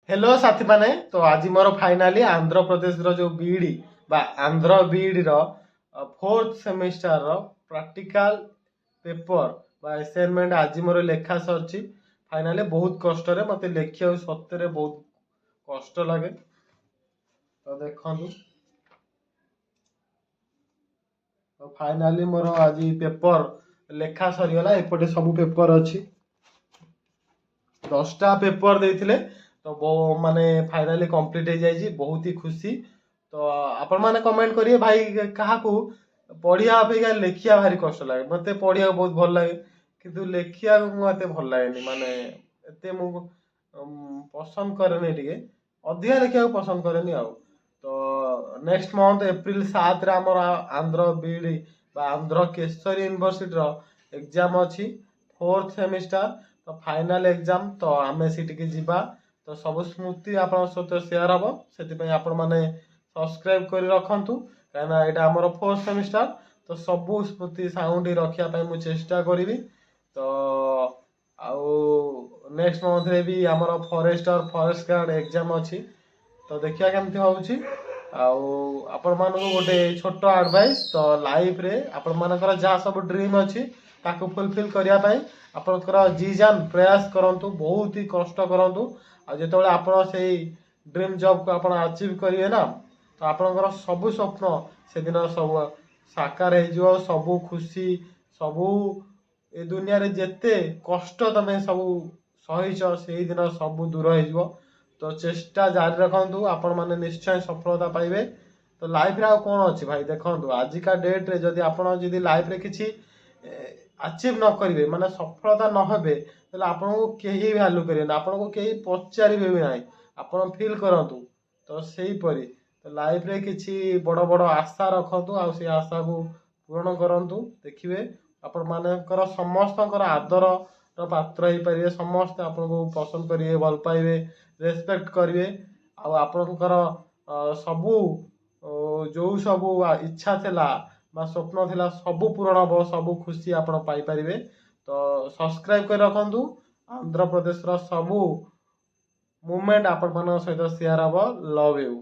Hello ସାଥିମାନେ, ତ ଆଜି ମୋର ଫାଇନାଲି ଆନ୍ଧ୍ରପ୍ରଦେଶର ଯେଉଁ ବିଇଡ଼ି ବା ଆନ୍ଧ୍ର ବିଇଡ଼ିର ଫୋର୍ଥ ସେମିଷ୍ଟାରର ପ୍ରାକ୍ଟିକାଲ ପେପର ବା ଆସାଇନମେଣ୍ଟ ଆଜି ମୋର ଲେଖା ସରିଛି ଫାଇନାଲି। ବହୁତ କଷ୍ଟରେ। ମୋତେ ଲେଖିବାକୁ ସତରେ ବହୁତ କଷ୍ଟ ଲାଗେ। ତ ଦେଖନ୍ତୁ, ତ ଫାଇନାଲି ମୋର ଆଜି ପେପର ଲେଖା ସରିଗଲା। ଏପଟେ ସବୁ ପେପର ଅଛି। 10ଟା ପେପର ଦେଇଥିଲେ। ତ ମାନେ ଫାଇନାଲି କମ୍ପ୍ଲିଟ୍ ହେଇଯାଇଛି। ବହୁତ ହି ଖୁସି। ତ ଆପଣମାନେ କମେଣ୍ଟ କରିବେ ଭାଇ, କାହାକୁ ପଢ଼ିବା ଅପେକ୍ଷା ଲେଖିବା ଭାରି କଷ୍ଟ ଲାଗେ? ମୋତେ ପଢ଼ିବାକୁ ବହୁତ ଭଲ ଲାଗେ, କିନ୍ତୁ ଲେଖିବାକୁ ମୁଁ ଏତେ ଭଲ ଲାଗେନି। ମାନେ ଏତେ ମୁଁ ପସନ୍ଦ କରେନି, ଟିକେ ଅଧିକା ଲେଖିବାକୁ ପସନ୍ଦ କରେନି। ଆଉ ତ ନେକ୍ସଟ ମନ୍ଥ ଏପ୍ରିଲ 7ରେ ଆମର ଆନ୍ଧ୍ର ବିଇଡ଼ି ବା ଆନ୍ଧ୍ର କେଶରୀ ୟୁନିଭର୍ସିଟିର ଏକ୍ଜାମ୍ ଅଛି, ଫୋର୍ଥ ସେମିଷ୍ଟାର, ତ ଫାଇନାଲ ଏକ୍ଜାମ୍। ତ ଆମେ ସେଠିକି ଯିବା, ତ ସବୁ ସ୍ମୃତି ଆପଣଙ୍କ ସହିତ ସେୟାର ହବ। ସେଥିପାଇଁ ଆପଣମାନେ ସବସ୍କ୍ରାଇବ୍ କରି ରଖନ୍ତୁ, କାହିଁକିନା ଏଇଟା ଆମର ଫୋର୍ଥ ସେମିଷ୍ଟାର। ତ ସବୁ ସ୍ମୃତି ସାଉଣ୍ଡ ରଖିବା ପାଇଁ ମୁଁ ଚେଷ୍ଟା କରିବି। ତ ଆଉ ନେକ୍ସଟ ମନ୍ଥରେ ବି ଆମର ଫରେଷ୍ଟର, ଫରେଷ୍ଟ ଗାର୍ଡ଼ ଏକ୍ଜାମ୍ ଅଛି। ତ ଦେଖିବା କେମିତି ହେଉଛି। ଆଉ ଆପଣମାନଙ୍କୁ ଗୋଟେ ଛୋଟ ଆଡ଼ଭାଇସ୍। ତ ଲାଇଫରେ ଆପଣମାନଙ୍କର ଯାହା ସବୁ ଡ୍ରିମ୍ ଅଛି, ତାକୁ ଫୁଲଫିଲ୍ କରିବା ପାଇଁ ଆପଣଙ୍କର ଜି ଜାନ୍ ପ୍ରୟାସ କରନ୍ତୁ, ବହୁତ ହି କଷ୍ଟ କରନ୍ତୁ। ଆଉ ଯେତେବେଳେ ଆପଣ ସେଇ ଡ୍ରିମ୍ ଜବ୍କୁ ଆପଣ ଆଚିଭ୍ କରିବେ ନା, ତ ଆପଣଙ୍କର ସବୁ ସ୍ୱପ୍ନ ସେଦିନ ସବୁ ସାକାର ହେଇଯିବ। ସବୁ ଖୁସି, ସବୁ ଏ ଦୁନିଆରେ ଯେତେ କଷ୍ଟ ତମେ ସବୁ ସହିଛ, ସେଇଦିନ ସବୁ ଦୂର ହେଇଯିବ। ତ ଚେଷ୍ଟା ଜାରି ରଖନ୍ତୁ, ଆପଣମାନେ ନିଶ୍ଚୟ ସଫଳତା ପାଇବେ। ତ ଲାଇଫରେ ଆଉ କ'ଣ ଅଛି ଭାଇ? ଦେଖନ୍ତୁ, ଆଜିକା ଡେଟ୍ରେ ଯଦି ଆପଣ ଯଦି ଲାଇଫରେ କିଛି ଆଚିଭ୍ ନ କରିବେ, ମାନେ ସଫଳତା ନ ହେବେ, ତାହେଲେ ଆପଣଙ୍କୁ କେହି ଭ୍ୟାଲୁ କରିବେନି, ଆପଣଙ୍କୁ କେହି ପଚାରିବେ ବି ନାହିଁ। ଆପଣ ଫିଲ୍ କରନ୍ତୁ। ତ ସେଇପରି ତ ଲାଇଫରେ କିଛି ବଡ଼ ବଡ଼ ଆଶା ରଖନ୍ତୁ ଆଉ ସେଇ ଆଶାକୁ ପୂରଣ କରନ୍ତୁ। ଦେଖିବେ, ଆପଣମାନଙ୍କର ସମସ୍ତଙ୍କର ଆଦରର ପାତ୍ର ହେଇପାରିବେ। ସମସ୍ତେ ଆପଣଙ୍କୁ ପସନ୍ଦ କରିବେ, ଭଲ ପାଇବେ, ରେସପେକ୍ଟ କରିବେ। ଆଉ ଆପଣଙ୍କର ସବୁ ଯେଉଁ ସବୁ ଇଚ୍ଛା ଥିଲା ବା ସ୍ୱପ୍ନ ଥିଲା, ସବୁ ପୂରଣ ହେବ, ସବୁ ଖୁସି ଆପଣ ପାଇପାରିବେ। ତ ସବସ୍କ୍ରାଇବ୍ କରି ରଖନ୍ତୁ। ଆନ୍ଧ୍ରପ୍ରଦେଶର ସବୁ ମୁଭମେଣ୍ଟ ଆପଣମାନଙ୍କ ସହିତ ସେୟାର ହେବ। Love you.